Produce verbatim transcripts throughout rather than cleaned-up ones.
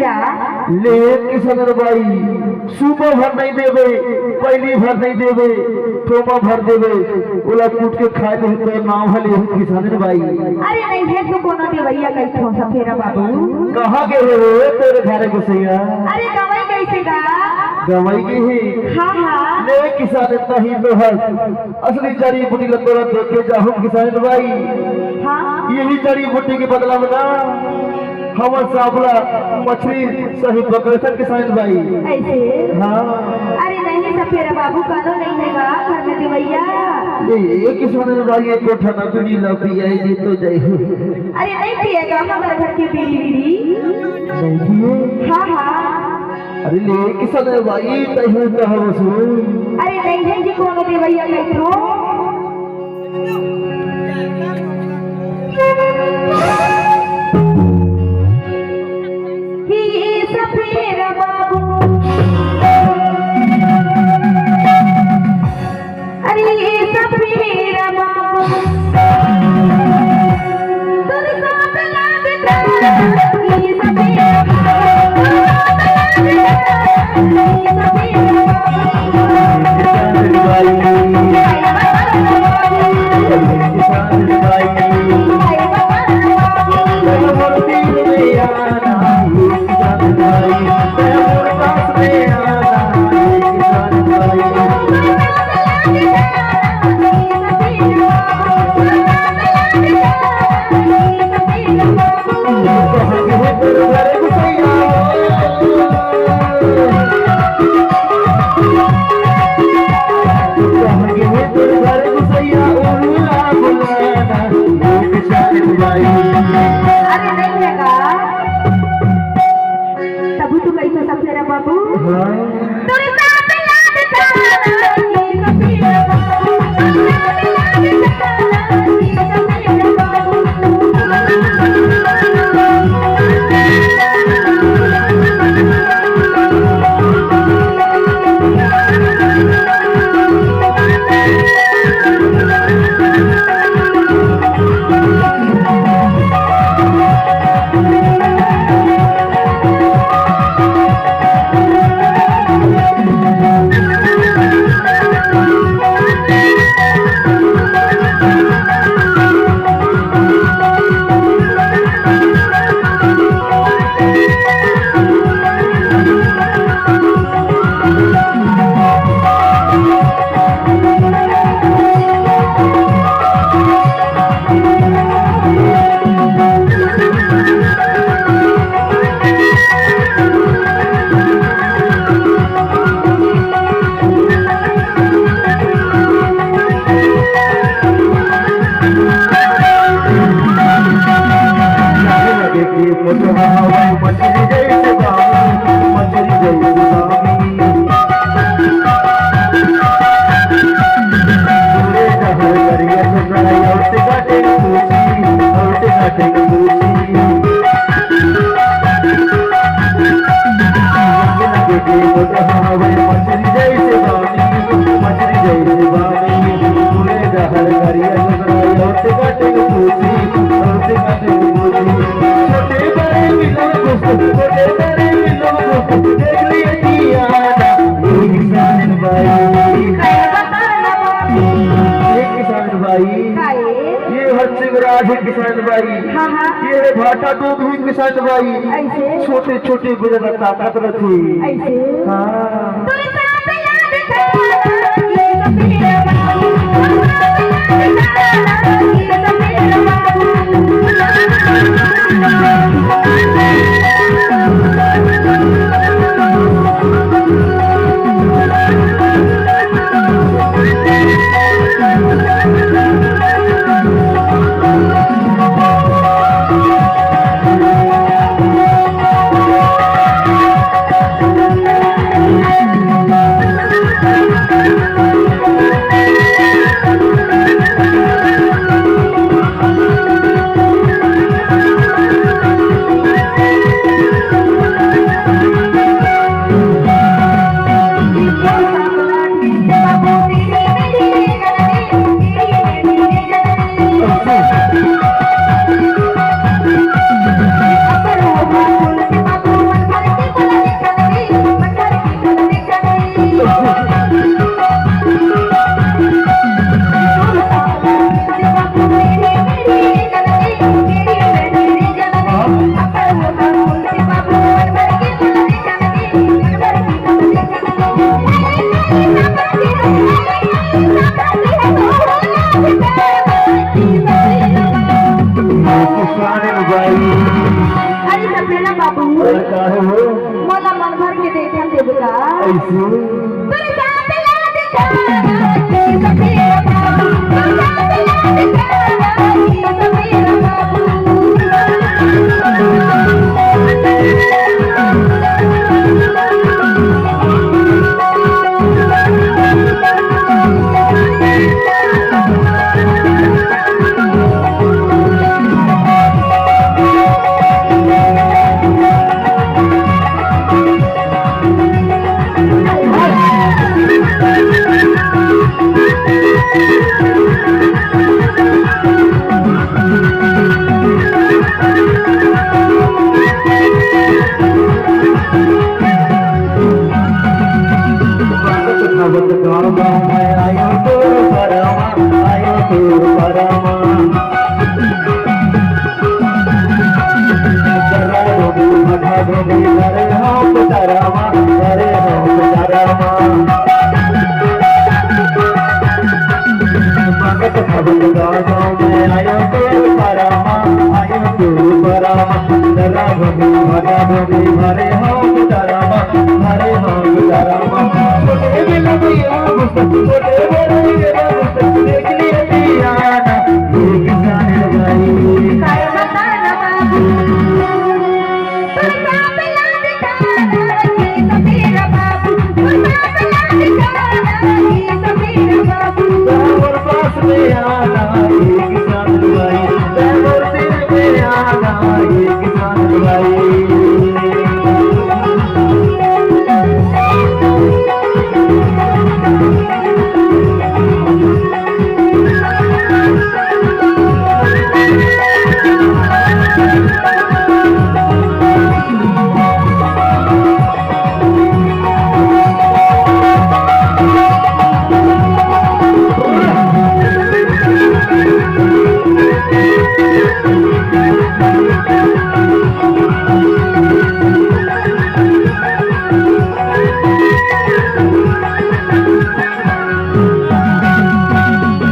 ले किसानर बाई, सुबह भर नहीं देबे, पहली भर नहीं देबे, टोमा भर देबे, ओला कूट के खाए ले तोर नाम हले किसानर बाई। अरे नहीं हे तो कोनो देवैया कहिथो सफेरा बाबू। कहाँ गे हे रे तोर घर गोसैया? अरे गवई कइसे गा? गवई गे हे। हाँ, हाँ। ले किसान इतना ही तो है। असली जड़ी बूटी ल तोला देके जाहूं किसान बाई। हाँ। यही जड़ी बूटी के बदला में ना हमर सांप ला मछली सही पकड़थन किसान बाई। ऐसे? हाँ। अरे नहीं सफेरा बाबू, कानो नहीं हे गा घर में देवैया। ए, ए किसान बाई, एक कोठा ना बीड़ी ला पियाई दे तो जाई। अरे नहीं पिएगा हमारे घर के बीड़ी बीड़ी। नहीं पिए? हाँ, हाँ। अरे ले किसान बाई, तही तो हम सुन। अरे नहीं हे जी कोनो देवैया कहिथो। हे सफेरा बाबू, अरे सफेरा बाबू, तोर साथ लागता, हे सफेरा बाबू, तोर साथ लागता, हे सफेरा बाबू। अरे नहीं हे गा। तभू तो कहिथो सफेरा बाबू। हाँ। तोर साथ लागता, एक किसान भाई, काहे? ये हर शिवराज है किसान भाई, हाँ, हाँ। ये है भाटा डूब ही किसान भाई, ऐसे? छोटे छोटे गुजर ताकत रखी, ऐसे? हाँ। ना बाबू, अरे काहे हो? मोला मन भर के देखन देबे का? ऐसे?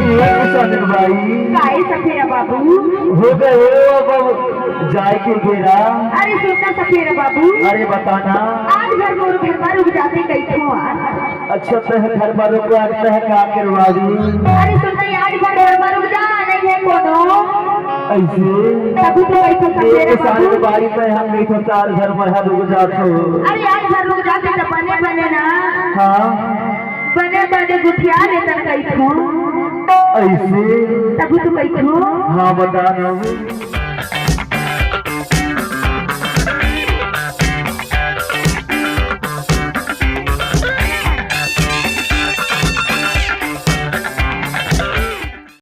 ए किसान भाई। काहे सफेरा बाबू? हो गए हो अब जाए के बेरा। अरे सुनना सफेरा बाबू। अरे बताना। आज घर मोर घर बार रुक जाते कइथों आज। अच्छा, तह घर बार रुक, आज तह का करवाबू? अरे सुनना, आज घर मोर घर बार रुक जा, नहीं है कोनो। ऐसे? तभी तो कइथों ए सफेरा किसान बाबू। भाई, मैं हम नहीं तो चार घर में रुक जात हो। अरे आज घर रुक जाते तो बने बने ना। हाँ। बने बने गुठिया लेतन कइथों। ऐसे? तभी तो कइथों। हाँ, बता ना।